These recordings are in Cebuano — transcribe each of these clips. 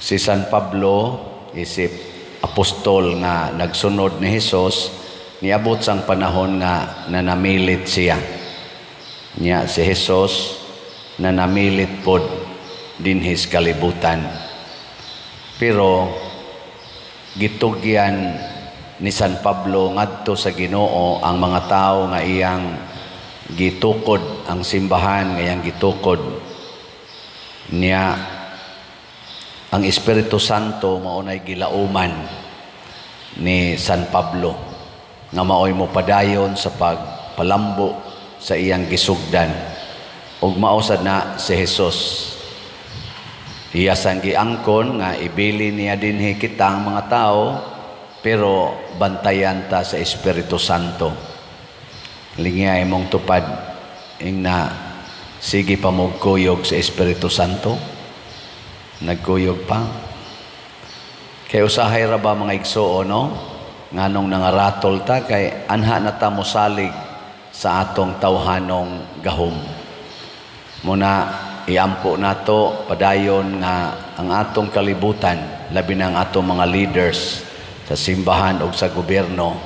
Si San Pablo, isip apostol nga nagsunod ni Hesus, niabot sang panahon nga nanamilit siya. Nya si Hesus nanamilit pod dinhi sa kalibutan. Pero gitugyan ni San Pablo ngadto sa Ginoo ang mga tawo nga iyang gitukod, ang simbahan nga iyang gitukod. Niya ang Espiritu Santo mao nay gilauman ni San Pablo nga maoy mo padayon sa pagpalambo sa iyang gisugdan. Ug mao sad na si Jesus, iya sang giangkon nga ibili niya dinhi kitang mga tao, pero bantayan ta sa Espiritu Santo. Lingya imong tupad, ingna sige pa mo kuyog sa Espiritu Santo. Nagkuyog pa. Kay usahay ra ba, mga igsuon, no? Nganong nangaratol ta? Kay anha na ta mosalig sa atong tawhanong gahom. Muna iampo nato padayon nga ang atong kalibutan, labi na ang atong mga leaders sa simbahan o sa gobyerno,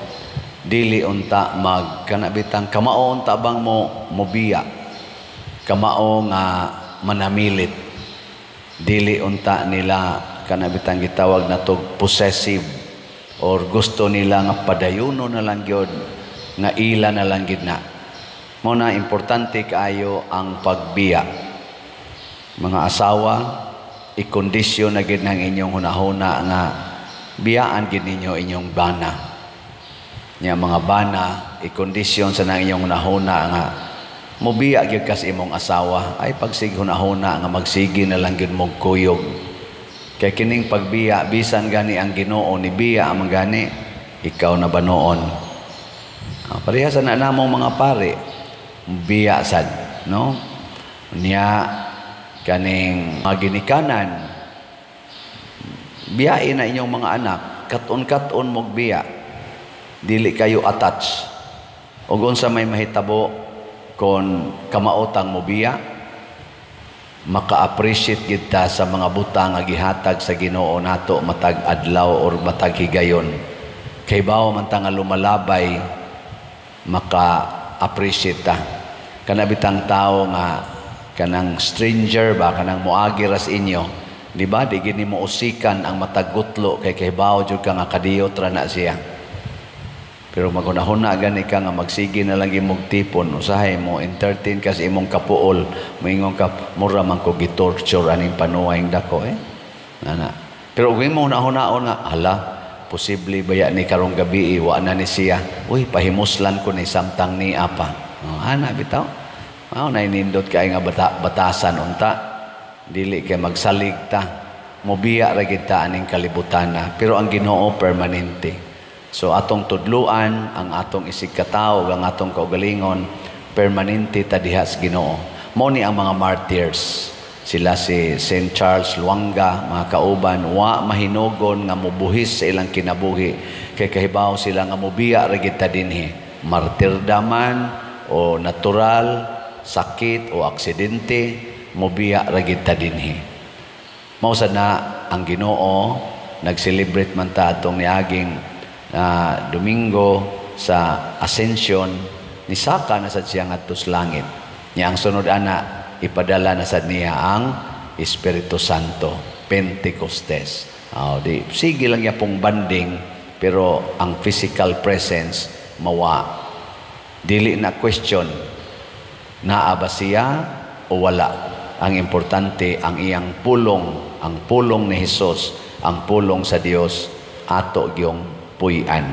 dili unta mag kanabitang kamao unta bang mo mobiya, kamao nga manamilit, dili unta nila kanabitang gitawag nato possessive or gusto nila nga padayuno na lang gyud, nga ila na lang gid na. Mo na importante kaayo ang pagbiya. Mga asawa, ikondisyon na gid ng inyong hunahuna nga biyaan gid ninyo inyong bana. Nya mga bana, ikondisyon sa nang inyong hunahuna nga mobiya gyud kas imong asawa. Ay pagsig hunahuna nga magsige na lang gyud mog kuyog. Kay kining pagbiya, bisan gani ang Ginoo ni biya man gani, ikaw na ba noon? Pareha sa na namong mga pare, biya sad, no? Nya kaning mga ginikanan, biyain na inyong mga anak, katon-katon mog biya. Dili kayo attach. Ug unsa may mahitabo kon kamaotang mo biya? Maka-appreciate gid ta sa mga butang nga gihatag sa Ginoo nato matag adlaw or matag higayon. Kay bawo man ta nga lumalabay, maka-appreciate ta. Kana bitang tao nga kanang stranger ba, kanang moagi ras inyo, di ba? Di gini mo usikan ang matag gutlo kay kahibawo jud ka nga kadiyot ra na siya. Pero maghunahuna gani ka nga magsige na lang imong tipon, usahay mo entertain ka sa imong kapuol, moingon ka, "Mura man ko gitorture aning panuwayng dako eh." Ana. Pero ug imo hunahunaon nga, "Hala, posible baya ni karong gabi wa na ni siya. Uy, pahimuslan ko ni samtang ni apa." Oh, ana bitaw. Mao na nindot kay nga batasan unta. Dili kay magsalig ta. Mobiya ra gid ta aning kalibutan na. Pero ang Ginoo permanente. So atong tudluan ang atong isig katawo, ang atong kaugalingon, permanente ta diha sa Ginoo. Mao ni ang mga martyrs. Sila si Saint Charles Lwanga, mga kauban, wa mahinugon nga mobuhis sa ilang kinabuhi kay kahibaw sila nga mobiya ra gid ta dinhi. Martirdaman o natural, sakit o aksidente, mobiya ra gid ta dinhi. Mao sad na ang Ginoo, nag-celebrate man ta atong niaging Domingo sa Ascension, nisaka na sad siya ngadto sa langit. Nya ang sunod ana, ipadala na sad niya ang Espiritu Santo, Pentecostes. Oh, di sige lang niya pong banding, pero ang physical presence mawa. Dili na question naa ba siya o wala. Ang importante, ang iyang pulong, ang pulong ni Hesus, ang pulong sa Dios ato gyung puy-an.